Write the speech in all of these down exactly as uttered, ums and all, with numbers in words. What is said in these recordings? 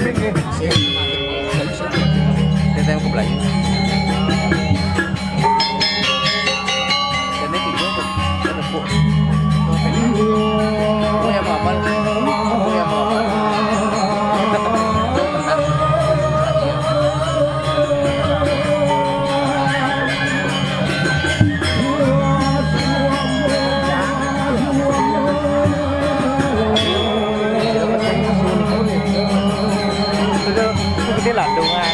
Kita yang ke Melayu. Ini tiga tuh. Ini empuk. Oh, yang mamal. Oh, yang mamal. Itu gede landungan.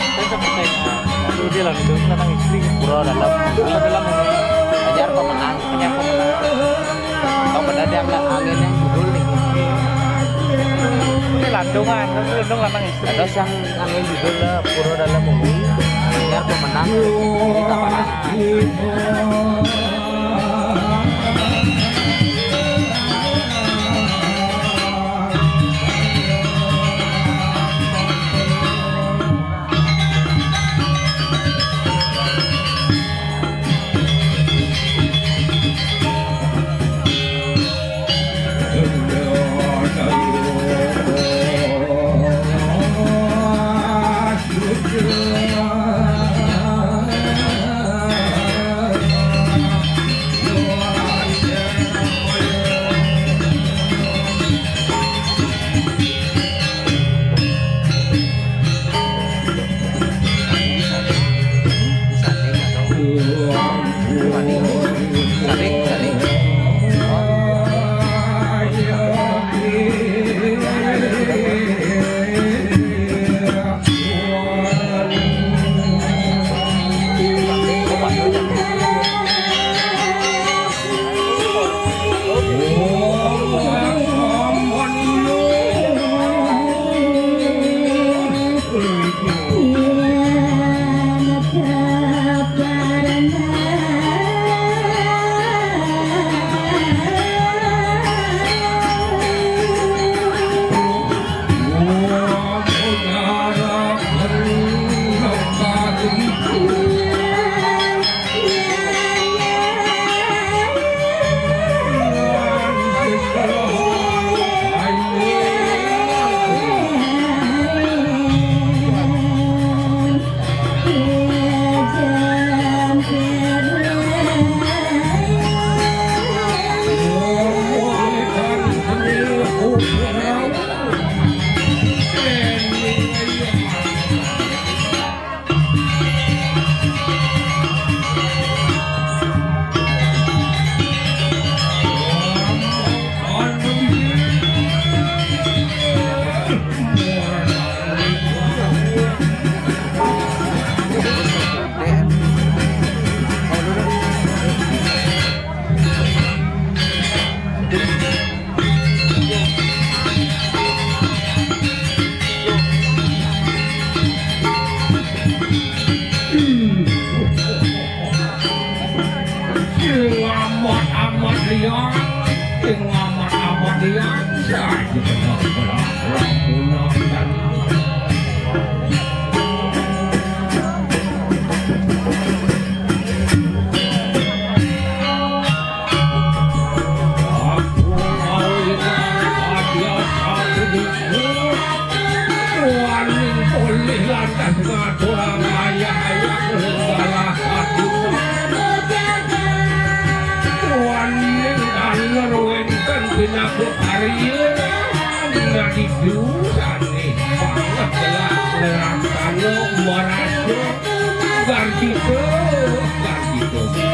Itu seperti itu. Gede landung, lanang istri. Pura dalam. Pura dalam ini. Anyar pemenang. Anyar pemenang. Kau benar dia angin yang judul nih. Ini landungan, tapi landung lanang istri. Terus yang angin judul lah, Pura dalam ini. Anyar pemenang. Ini kapan? Sing amat-amat liang, sing amat-amat liang, saja kena belah-belah punah dan Waning polih lantas ngaturang ayah-ayah dalah ati. Waning taler wénten pinaka karya nadi dusane banget telah ngraksana marasa garjita, garjita.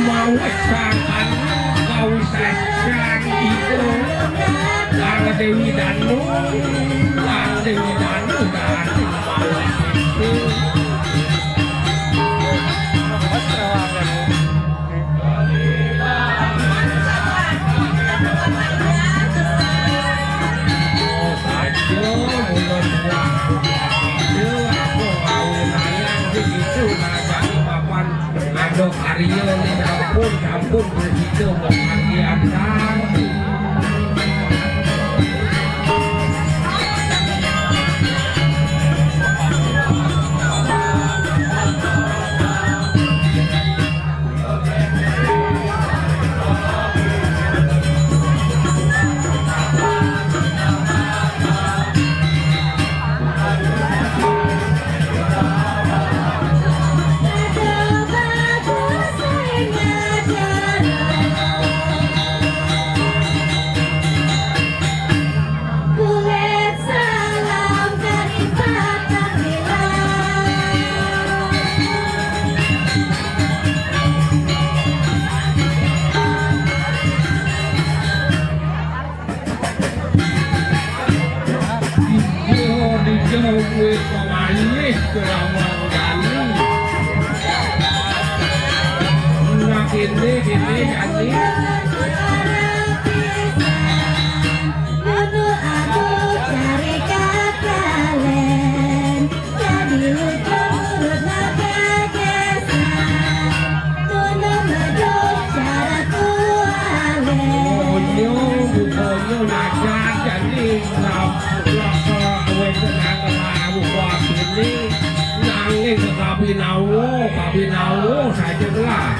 Mau sangan kau sajan itu, Kang Dewi Danu, Kang Dewi Danu, Danu. Aduh, Arya nih, ampun, ampun, begitu, bagian. Dijauh, dijauh kuwi pemanis ke lawang Dani. Nah, kene, kene, Dani. Konyo, konyo najan jani nang kowe senang kelawu kuwi. Nanging kabinawo, kabinawo saja lah.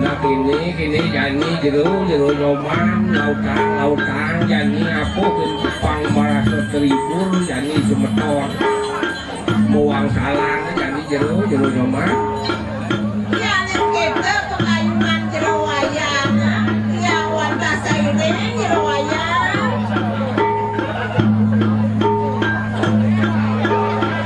Nah, kene, kene jani jero, jero Nyoman, lautang, lautang, jani apa pang marasa terhibur, jani semeton. Muang salang jani jero, jero Nyoman. Iya, ning kita pengayunan jero wayang. Iya, wantah sairing jero wayang.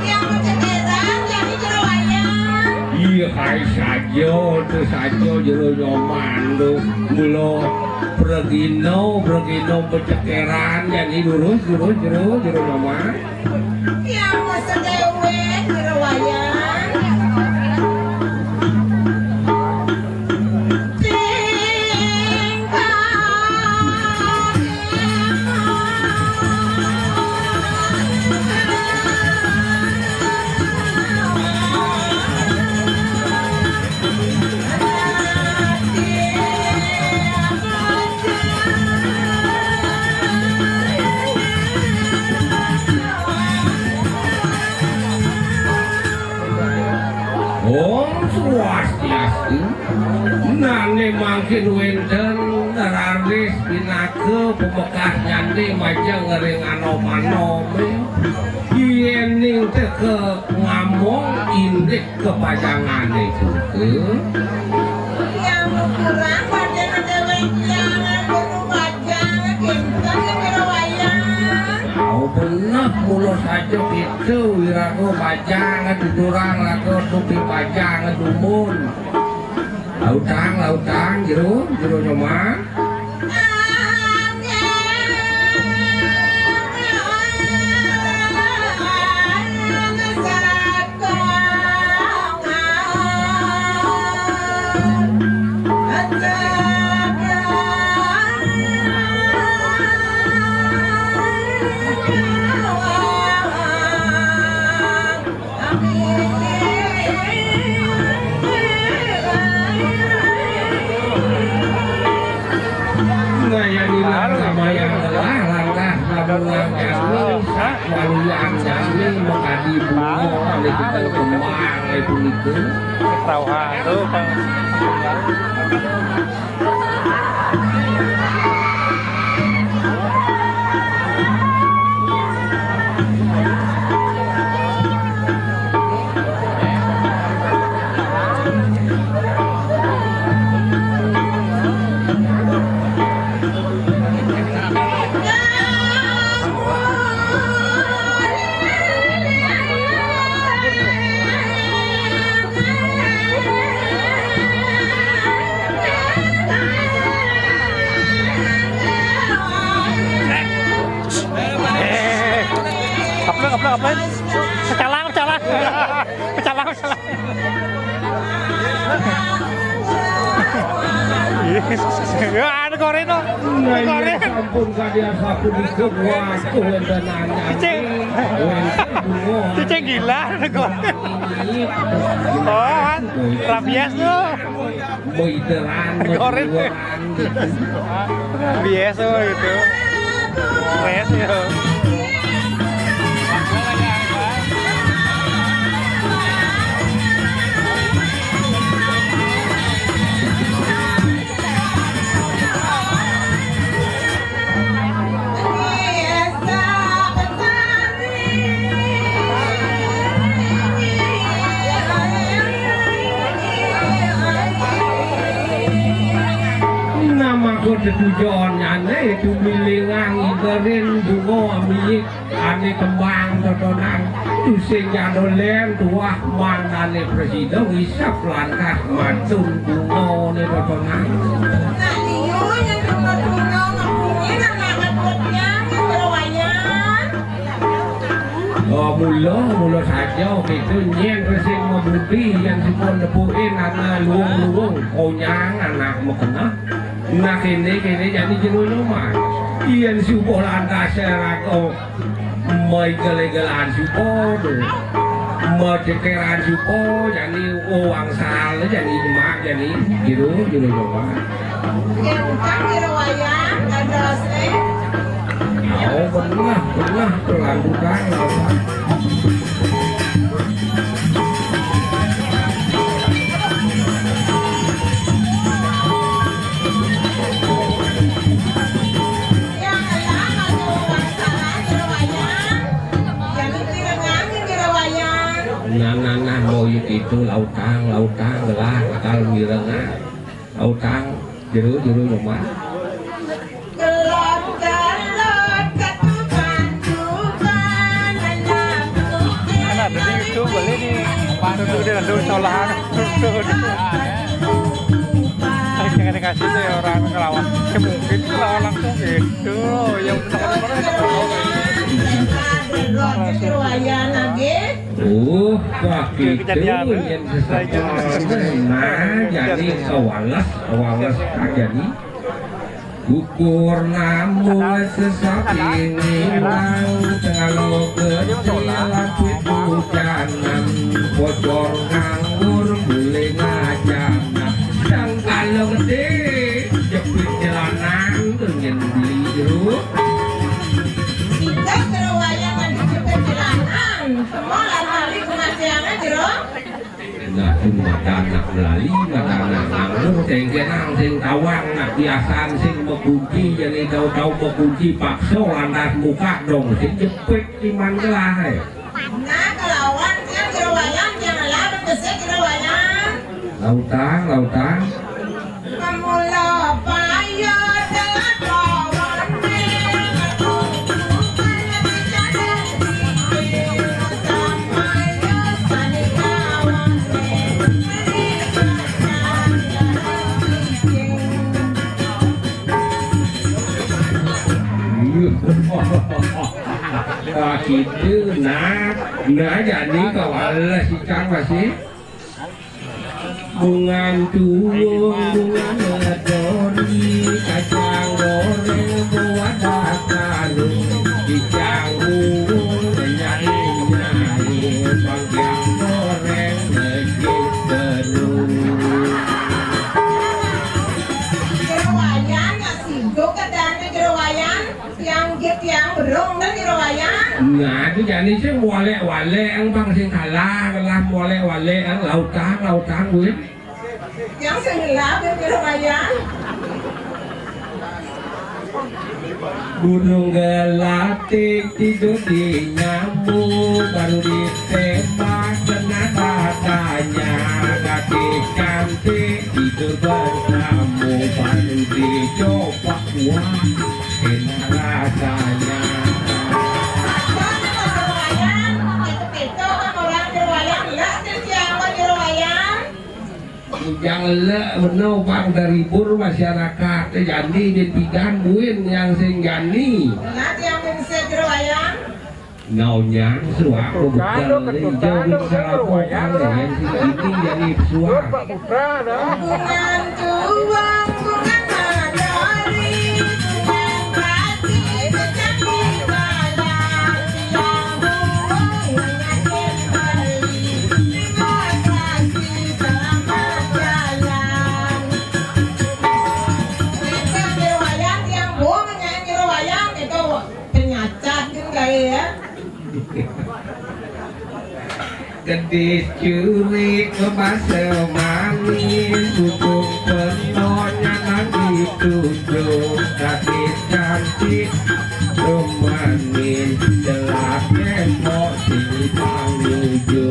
Iya, pencekeran jani jero wayang. Iya, hai saja, tu saja jero Nyoman tu. Mula pregino, pregino pencekeran jani lurus, lurus jero, jero Nyoman. Om Swastiastu. Nane mangkin wenten raris pinaka pamekasnyane majeng ring anom-anome. Yening teka ngamong indik kapajangane punika. Yang kurang pada dewek yang kudu bajang kinten wirawayan. Au beneh mula saja kita wiraga bajang tuturang laga tupi bajang dumun. Lautang, lautang, jero, jero nyoman. Ngayanilah samayang telah langkah nabulang jani, waluyan jani, makadi bunga, ane kita kembang, ane punika. Rauhan tuh, Bang. Eh, upload, upload, upload. Pecalang, pecalang. Pecalang, pecalang. Ya, ada korek to. Nah, iya, korek. Sampun kadian sapunika, waduh, wenten anyar. Cicing. Wenten bunga. Cicing gila, ada korek. Oh, kan? Rabies tuh. Meiteran, korek. Meiteran. Biasa itu. Stres ya. Namaka tetujonnyane itu milingang iberin bunga milik ane kembang totonan. Tusing jadolen tuah mandane presida ngisep lantas matun bungane totonan. Nah, iya, yang bunga-bunga ngepungi, nah, ngepungi, ngepungi, Oh, mula, mula saja kita nyen sing mabudi yang sipun nepukin anak luwung-luwung, konyang anak makeneh. Nah, kene, kene jani jero nyoman. Yen subuh lantas serako, mai gele-gelan supo tu. Mai cekeran supo, jani uang sal, jani jemak, jani jero, jero nyoman. Nggih, utang kira wayang, dados, eh. Oh, pernah, pernah, kelanjutan, lawan. Yang elah, kalau orang salah, kira wayang. Jangan kira nangis, kira wayang. Nah, nah, nah, mau itu lautang, lautang, lah, bakal mirengan. Lautang, jero, jero, nyoman. Gelot-gelot ketuban-tuban, anak putih. Kan ada di YouTube, boleh di YouTube, di, di sekolahan. Tuh, tuh, tuh. Eh, jangan dikasih tuh ya orang ngelawan. Ya, mungkin ngelawan langsung gitu. Ya, bener-bener itu. Langsung. Wah, begitu. Kejadian, eh? Yen sesepuh nah, jadi kawales, kawales aja nih. Ukur namu sesapi ngimbang, tengalo kecil lapit hujanan, bocor nganggur beli ngajanan. Sang kalo gede, jepit jelanan, pengen beli jeruk. Kita keruwayan lagi jepit jelanan, semua lari kematiannya jeruk. Nah, sing madan nak melali, madan nak nganggur, sing kenang, sing tawang nak biasan, sing makunci, jani tau-tau makunci paksa, lantas muka dong, sing jepit di manggelah, eh. Nah, kelawan tiang Jero Wayan, tiang ela besik Jero Wayan. Lautang, lautang. Pemula payu telah kawan. Ah, gitu, nah. Nah, jadi kawala si Cang masih. Bungan tuwung, bungan ledori, kacang goreng, buah dataru, kicang buwung, nyai-nyai, panggang goreng, legi telu. Jero Wayan, ya sibuk kadane Jero Wayan. Tiang git, tiang berung, kan Jero Wayan. Nah, itu jani sing walek-walek, ang bang sing kalah, kalah walek-walek, ang lautang, lautang, duit. Tiang sing gelap, kan Jero Wayan. Burung gelatik tidur di nyamuk, baru ditembak kena dadanya. Gadis cantik tidur bertamu, baru dicoba, wah, enak rasanya. Itu, itu, kan orang Jero Wayan, lah, tiang, kan Jero Wayan. Ujang lek meno bang terhibur masyarakat, eh, jani di pidan buin yang sing jani. Nah, tiang mengse Jero Wayan. Nau nyang suak bebekel ni jauh di sarapo kang yang sing jani jani suak. Bungan tuwung, bungan madori, bungan pati, pecah di badan, tiang buwung, bungan kembali. Terima kasih, selamat jalan. Mereka Jero Wayan, tiang buwung, nyanyi Jero Wayan, itu penyacat kan kayak ya. Gedis curik kebasa manis, ujung penonnya nang dituju. Gadis cantik, rumanis, jelas tembok sini pang nuju.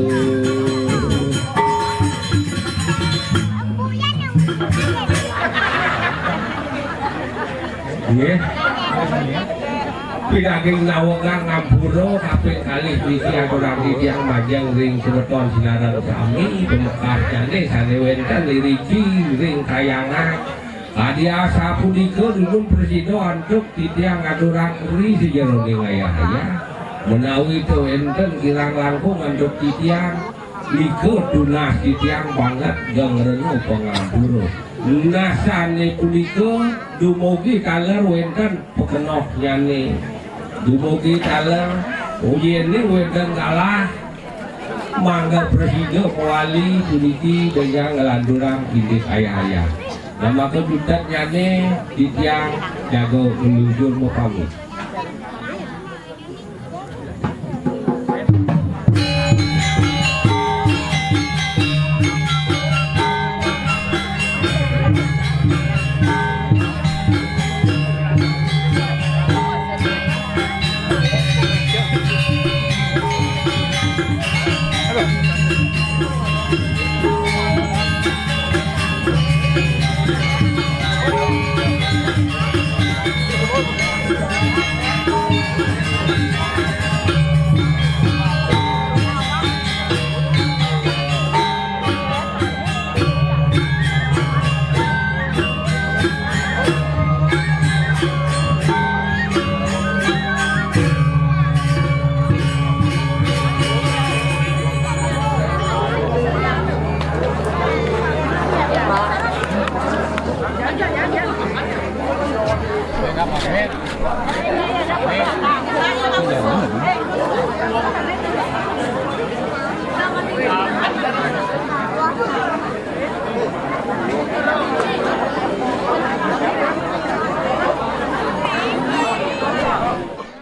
Nggih. Pinaging nawegang ngampura kaping kalih, niki aturang titiang majeng ring semeton sinareng sami, pamekasnyané sané wénten iriki ring kayangan. Kadi asapunika dumun prasida antuk titiang ngaturang ri sajeroning ayah-ayah. Menawi ta wénten kirang langkung antuk titiang, nika tunas titiang banget geng rena pangampura. Nah, sané punika dumugi taler wénten pakenohnyané. Dumugi taler, yéning wénten galah, mangga prasida mawali puniki dengan nglanturang indik ayah-ayah. Nah, maka jutetnyané titiang jaga nglujur mapamit.